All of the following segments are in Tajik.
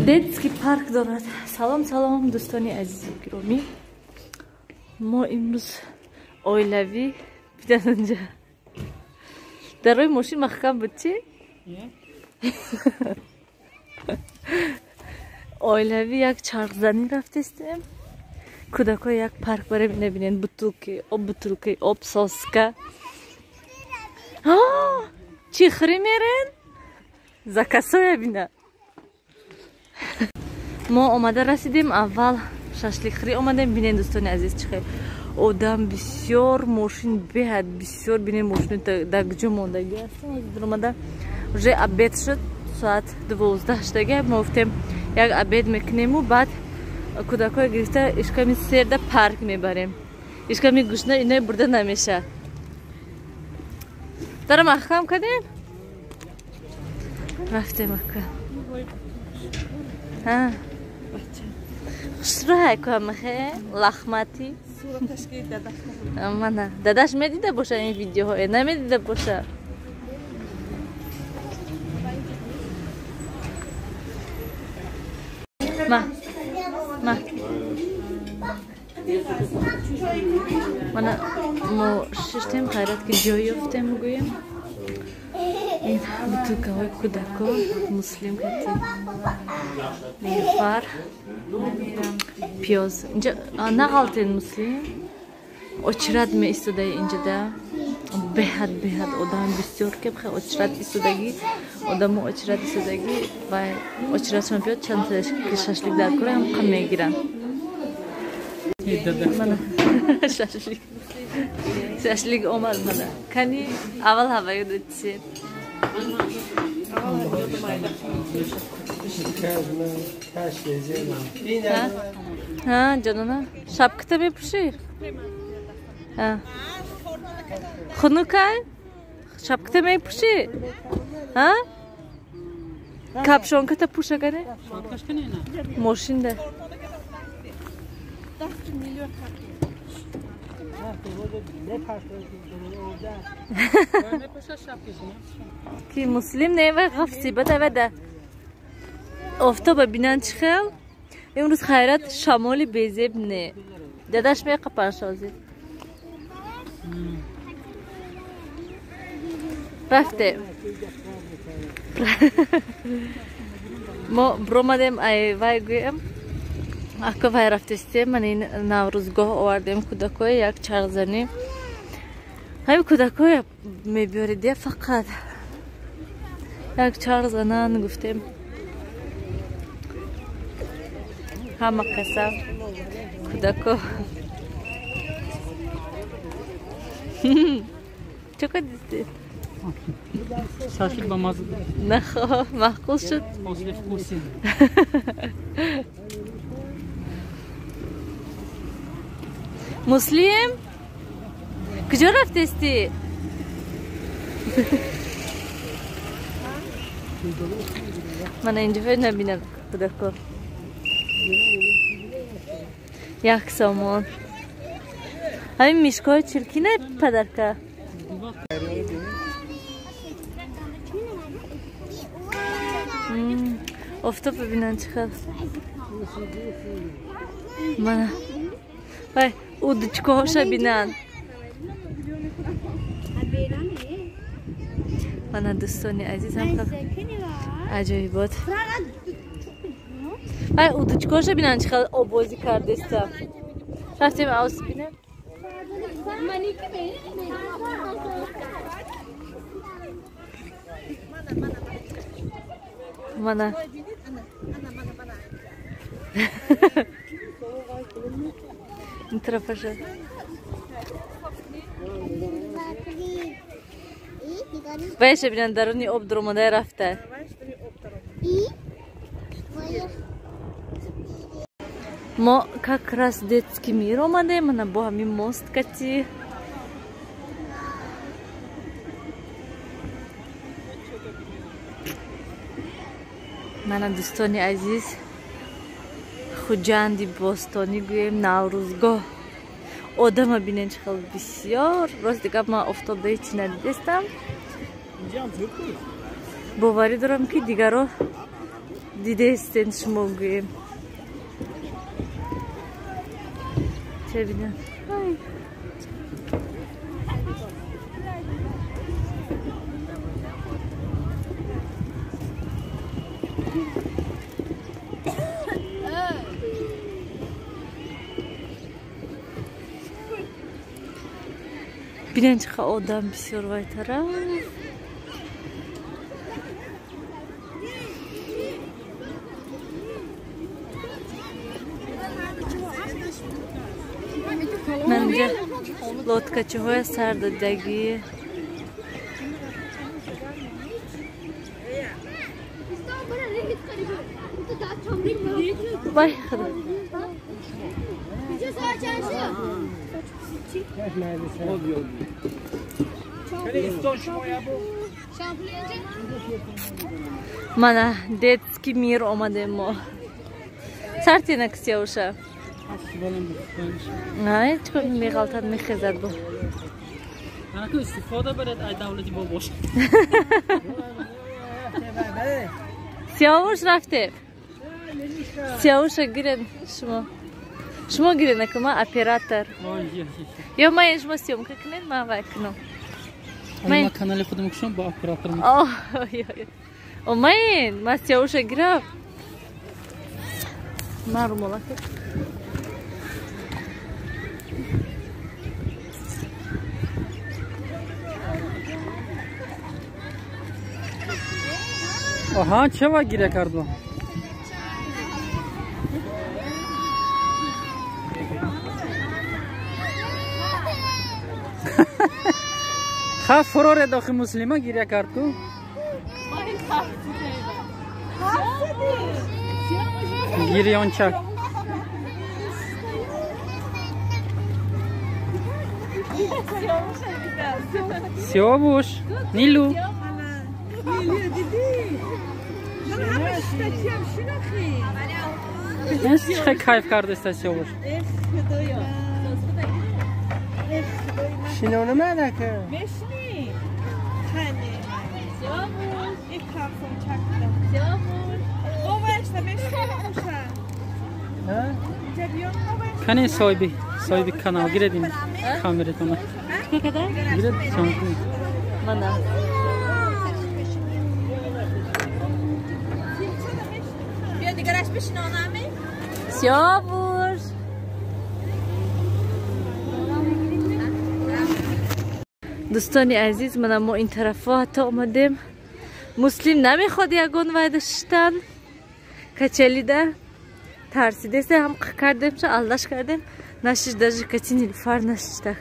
Детский парк дорад. Салом, салом, дӯстони азизу гиромӣ. Мо имрӯз оилавӣ бидананҷа. Дарои мошин маҳкам буд чи? Оилавӣ як чархзанӣ рафтестем. Кӯдакҳо як парк барем, набинен бутылки, об, бутылки, об, соска. Чӣ хӯрӣ мерен? Закасоя бина. Мо омада расидем, аввал шашликхӯрӣ омадем. Бинен, дӯстони азиз, чӣ хел одам бисёр, мошин беҳад бисёр. Бинен, мошин дар куҷо мондагӣ аст. Омада уже обед шуд, соат 12 шудага. Мо гуфтем, як обед мекунему, баъд кӯдакҳое гирифта ишками серда парк мебарем. Ишками гушна иное бурда намеша. Дара маҳкам кардем, рафтем ака. Хушрӯ куамахе лахмати мана дадаш медида боша ин видеоҳое, намедида боша. Ма ма мана мо шиштем, хайрат ки ҷой ёфтем, гӯем. Ин бутылкаҳои кӯдако, Муслим кати Нилуфар пиёз инҷа нағалтен. Муслим очрат меистодаи инҷада, беҳад беҳад одам бисёр, ки очрат истодагӣ, одамо очрат истодагӣ ва очратшон биёд, чанд шашлик дар кора ҳам қам мегиранд. Шашлик, шашлик омад. Мана кани аввал ҳаваё додисед. Ҷонона, шапката мепӯшӣ? Хунукай, шапката мепӯшӣ? Капшонката пӯша кане мошинда. Ки Муслим не, вай ғафси бада вада офтоба бинан чӣ хел имрӯз. Хайрат, шамоли безеб не, дадаш меқапан шози. Рафте, мо биромадем, ай вай гӯем, ака вай рафтестем. Ман ин Наврӯзгоҳ овардем кӯдакҳое як чархзанӣ. Ҳамин кӯдакҳое мебиёрид, я фақат як чарх занан гуфтем. Ҳама каса кӯдако чӣ кардисти? Шашлик бамаза. Нахо, маъқул шуд? Послевкусие. Муслим, куҷо рафтести? Мана инҷоҳои набинам кӯдако. 1 сомон ҳамин мишкаҳои чиркина падарка. Офтоб бибинан чӣ хел. Мана вай удочкаҳоша бинан. Мана, дӯстони азиз, ҳам аҷоибот. Вай удочкаҳоша бинан, чӣ хел обозӣ кардеста. Рафтем авс бинем. Мана ин тарафаша. Вайша бинан, даруни об дуромада рафта. Мо как раз Детский мир омадем. Мана бо ҳамин мост кати. Мана, дӯстони азиз, Хуҷанди бостонӣ гӯем, Наврӯзгоҳ. Одама бинен, чӣ хел бисёр. Рости гап, ман офтобда ҳечи надидестам. Боварӣ дорам, ки дигаро Дидестен шумо гӯем. Ча бинам. Бинен чӣ қа одам бисёр вай тараф. Манҷа лодкачаҳоя сар додагӣ. Вай худо. Мана детский мир омадем мо. Сартина ксяуша. Ай, чикор меғалтад мехезад бо. Анаку истифода баред ай давлати бобош. Сиёвуш рафтем. Сиёвуша гирен шумо. Шумо гирен ака ма оператор. Ё ма шумо съёмка кунед, ма вай кунам. Ма канали худам кушам бо оператор. О, майн, ма сиёвуша гирам. Ма румолак. Аҳа, чева гиря карду? Ха фуроре дохи муслима гиря кард ку? Гирёнчак. Сиёвуш, Нилу. Чӣ кайф кардеста Сиёвуш? Шинона мадака. Бешни. Хане. Сиёвуш. Ик кафум чакда. Сиёвуш. Овашта бешни уша. Ҳа? Ҷабиён овашта. Кани соҳиби канал гиредим камератона. Чӣ када? Гиред съёмка. Мана. Бия дигараш бишинонами? Сиёвуш. Дӯстони азиз, мана мо ин тарафҳо ҳатто омадем. Муслим намехоҳад ягон вайда шиштан. Качалида тарсидеса ҳам кардем, ша алдаш кардем. Нашиш даже кати Нилуфар нашиштак.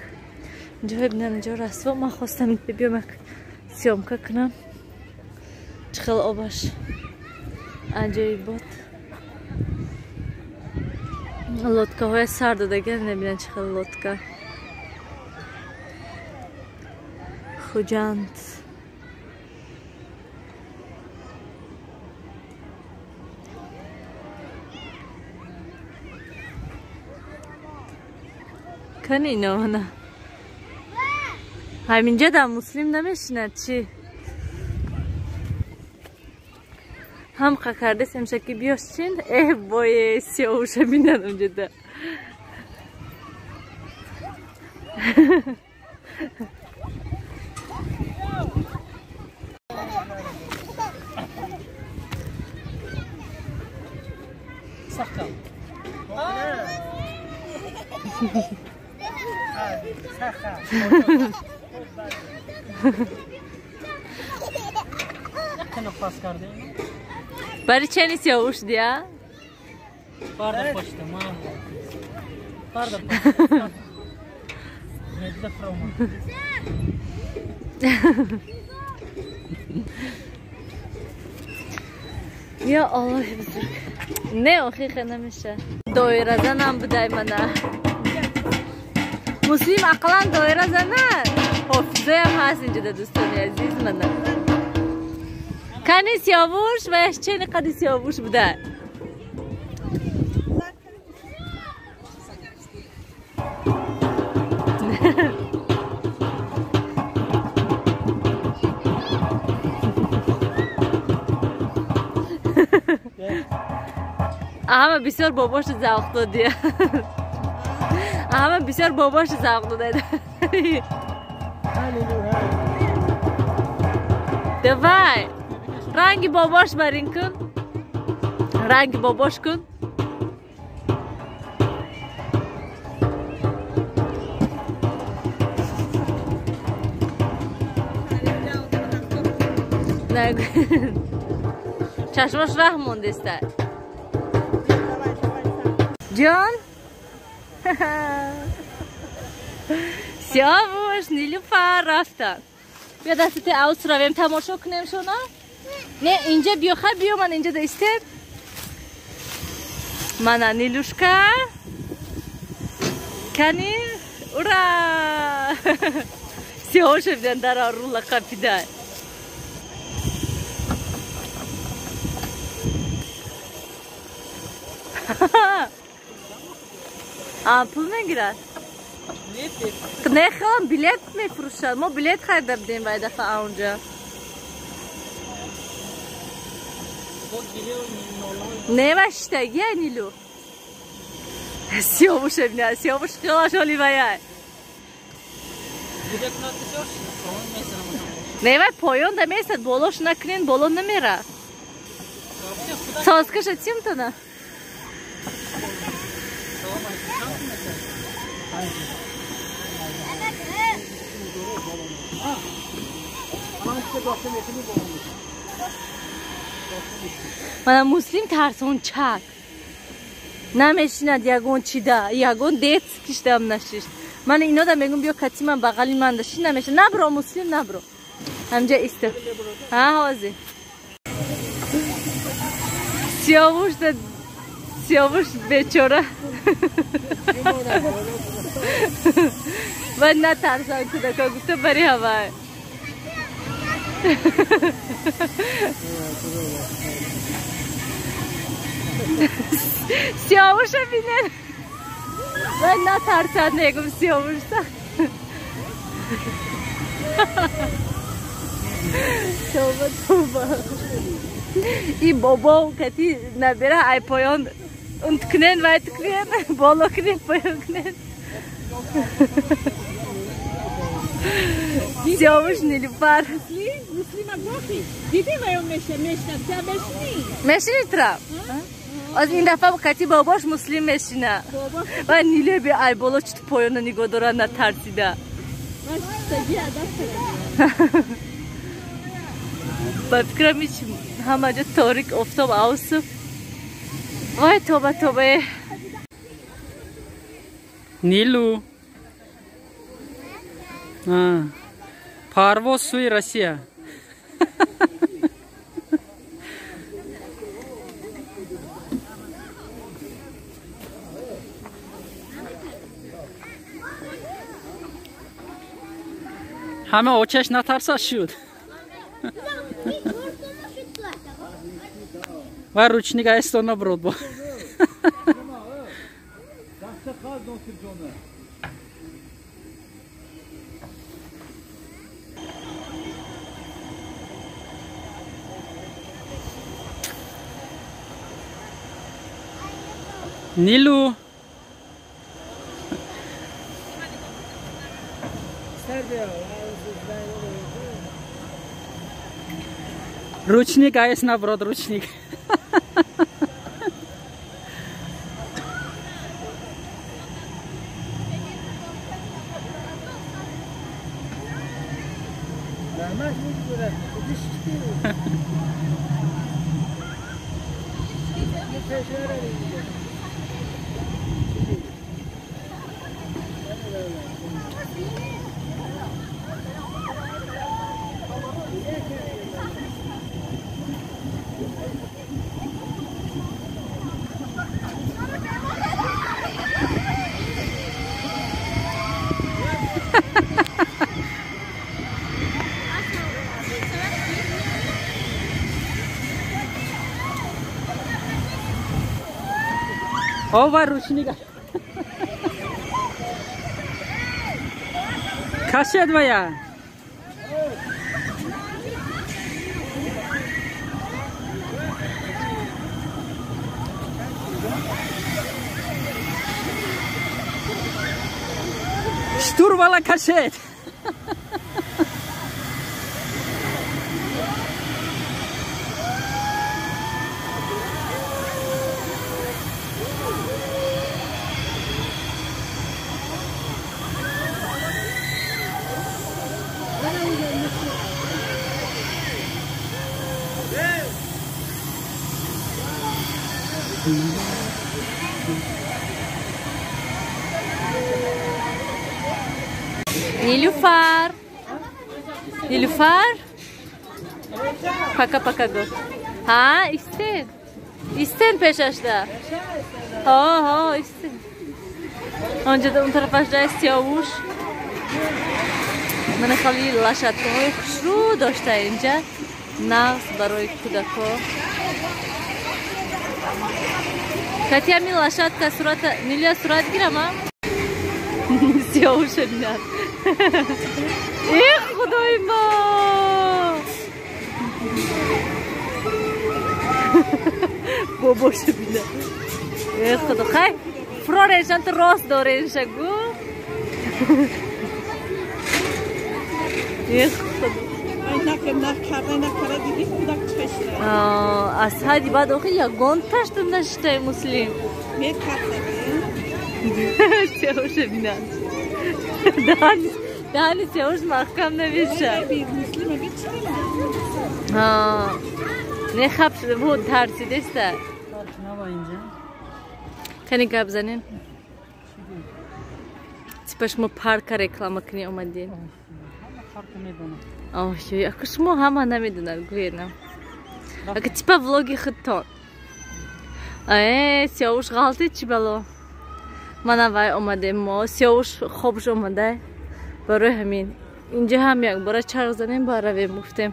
Инҷо бинам, инҷо расво. Ман хостам биём як съёмка кунам. Чӣ хел обаш аҷоибот. Лодкаҳоя сар додагиам, набинам чӣ хел лодка. Хуҷанд. Кани ино мана. Ҳаминҷа дар муслим намешинад чӣ? Ҳам қа кардесем шаки биёшчин, э бое сиёвуша бинан унҷада. Бари чени сиёвуш дия? Барда пошта, мама. Барда пошта. Медда фрома. Я Аллоҳи бузург. Не, охи хе намеша. Доиразанам будай мана. Муслим ақлан доира занад. Ҳофизаям ҳаст инҷода дӯстони азиз мана. Кани сиёвуш ва яш чени қади сиёвуш буда. Ҳама бисёр бобош завқ додия. Ҳама бисёр бобош завқ дода. Давай. Ранги бобош барин кун. Ранги бобош кун. Чашмаш раҳ мондеста. Ҷон? Сиёвуш, Нилуфар рафтан. Биё дастати авз равем тамошо кунем шуна? Не, инҷа биё, хай биё, ман инҷа да истем. Мана Нилушка. Кани? Ура! Сиёвуш биён дар рула қапида. Пул мегирад? Не, хелам билет мефурӯшад. Мо билет харида будем вай дафъа аунҷа. Не, вай шиштагия Нилу. Сиёвуша бина, Сиёвуш хелаш оли ваяй. Не, вай поён да местад, болош накунен, боло намера. Соскаша тимтона. Мана Муслим тарсончак. Намешинад ягон чида, ягон дет киштам нашишт. Ман ино да мегум биё кати ман бағали ман да шин намеша. Набро Муслим набро. Ҳамҷа иста. Ҳа ҳозир. Сиёвуш да Сиёвуш бечора. Баъд натарсан кӯдака гуфта бари ҳавай. Сиёвуша бинед. Баъд натарсад мегум Сиёвушта. Тоба тоба. И бобо кати набера ай поён унткнен вай ткнен боло кнен поён кнен. Сиёвуш Нилуфар. Муслима гохи. Диди вай меша мешна та мешни. Мешни тра. Аз ин дафъа кати бобош Муслим мешина. Вай Ниле би ай боло чут поёна нигоҳ дора натарсида. Ба фикрам ҳеч ҳама ҷо торик офтоб авсуф. Вай тоба тоба. Нилу. Парвоз сӯи Россия. Ҳама очаш натарса шуд. Ва ручник айстона брод бо. Нилу. Ручник айс наброд, ручник. Ова ручника. Кашет вая. Курвала кашед. Нилюфар. Нилюфар. Пока-пока гуфт. Ҳа, истен. Истен пешашда. Ҳо, ҳо, истен. Онҷо он тарафашда Сиёвуш. Мана хали лашаткаҳои хушрӯ дошта инҷа. Нағз барои кӯдако. Кати ҳамин лашатка сурата Нилюя сурат гирам, а? Сиёвуша бинад. Эх, худои мо! Бобоша бинад. Эх, худо. Хай, фурореншан ту рост доренша гу. Эх, худо. Аз ҳадди баъд охи ягонташ ту нашитаи муслим. Сиёвуша бинад. Даҳани Сиёвуш маҳкам намеша. Не хаб шуда буд, тарсидеста. Кани гап занем? Типа шумо парка реклама кунӣ омадем. Ака шумо ҳама намедонад гӯена. Ака типа влоги худтон. Сиёвуш ғалтид чӣ бало? Мана вай омадем мо. Сиёвуш хобш омада. Барои ҳамин инҷа ҳам якбора чарх занем, баравем гуфтем.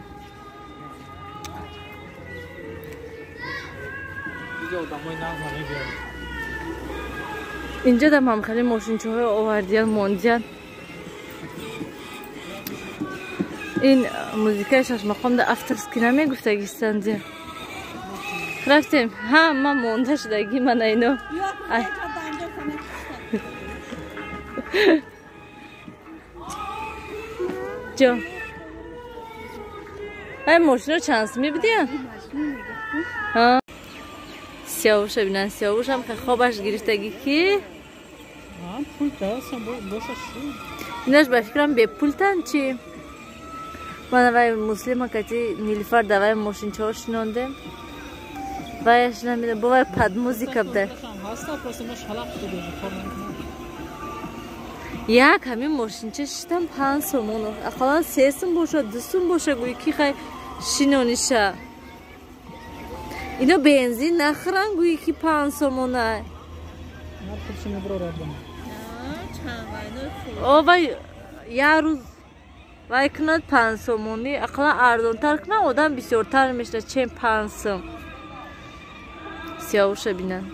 Инҷа дам ҳам хеле мошинчаҳои овардиян мондиян. Ин музикаи шашмақомда авторский намегуфтагистанди. Рафтем, ҳама монда шудаги мана ино. Ҷо. Ай мошино чанд сум мебидиян? Сиёвуша бинан, Сиёвушам хобаш гирифтагӣ ки? Инаш ба фикрам бепултан чӣ? Мана вай муслима кати Нилюфар давай мошинчаҳо шинондем. Ваяш намедонам, бо вай под музика буда. Як ҳамин мошинча шиштам 5 сомон. Ақаллан 3 сум боша, 2 сум боша, гӯӣ ки хай шинониша. Ино бензин нахӯран, гӯӣ ки 5 сомона. О вай як рӯз вай кунад 5 сомонӣ, ақаллан арзонтар кунад, одам бисёртар мешавад, чем 5 сум. Сиёвуша бинанд.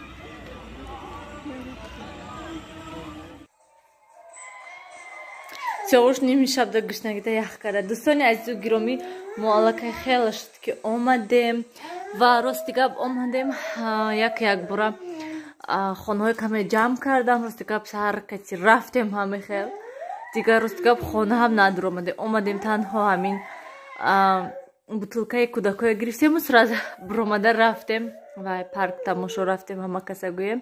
Сиёвуш ними шабда гушнагида ях карда. Дӯстони азизу гиромӣ, мо аллакай хеле шуд ки омадем ва рости гап омадем як якбора хонаҳои каме ҷамъ кардам. Рости гап саҳар кати рафтем ҳаме хел. Дигар рости гап хона ҳам надуромадем. Омадем танҳо ҳамин бутылкаи кӯдакое гирифтему сразу буромада рафтем ва парк тамошо рафтем ҳама каса гӯем.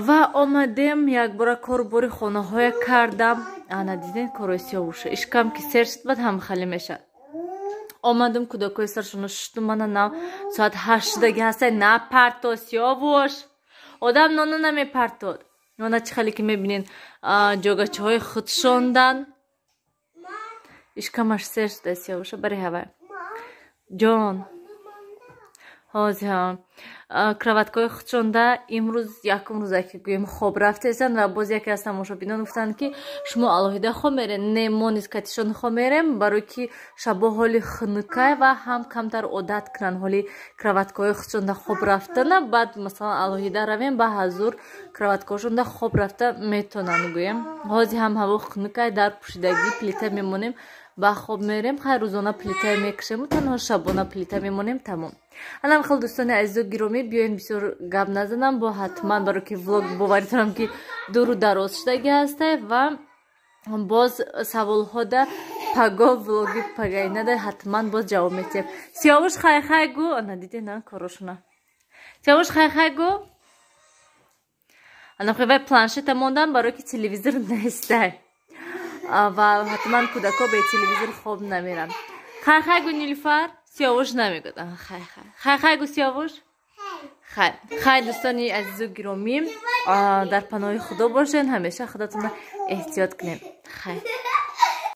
Ва омадем якбора корбори хонаҳое кардам. Ана диден корҳои Сиёвуша. Ишкам ки сер шуд, баъд ҳам хали мешавад. Омадам кӯдакҳои саршоно шуштум, мана нав соат 8 шудаги ҳастай. Напарто Сиёвуш, одам нона намепартод. Нона чӣ хеле ки мебинен ҷогачаҳои худ шондан. Ишкамаш сер шуда Сиёвуша бари ҳавай. Ҷон ҳозир кроваткаҳои худшонда имрӯз якум рӯза ки гӯем хоб рафтесанд ва боз яке аз тамошобинон гуфтанд ки шумо алоҳида хоб мерем. Не, мо низ катишон хоб мерем, барои ки шабо ҳоли хунукай ва ҳам камтар одат кунанд ҳоли кроваткаҳои худшонда хоб рафтана. Баъд масалан алоҳида равем, ба ҳазур кроваткаҳошонда хоб рафта метонанд гӯем. Ҳозир ҳам ҳаво хунукай, дар пӯшидагӣ плита мемонем, ба хоб мерем. Хайр, рӯзона плита мекушему, танҳо шабона плита мемонем, тамом. Анам хел дӯстони азизу гиромӣ, биёен бисёр гап назанам, бо ҳатман барои ки влог боварӣ дорам ки дуру дароз шудаги ҳастай ва Боз саволҳода паго, влоги пагайнада ҳатман боз ҷавоб метиҳем. Сиёвуш, хай хай гӯ. Ана, диде на корошона. Сиёвуш, хай хай гӯ. Ана, вай планшета мондам, барое ки телевизор нестай ва ҳатман кӯдако бе телевизор хоб намерам. Хай хай гӯ, Нилуфар. Сиёвуш намегӯд. Хай хай, хай хай гӯ, Сиёвуш, хай хай. Дӯстони азизу гиромӣ, дар паноҳи Худо бошед, ҳамеша худатонро эҳтиёт кунед. Хай.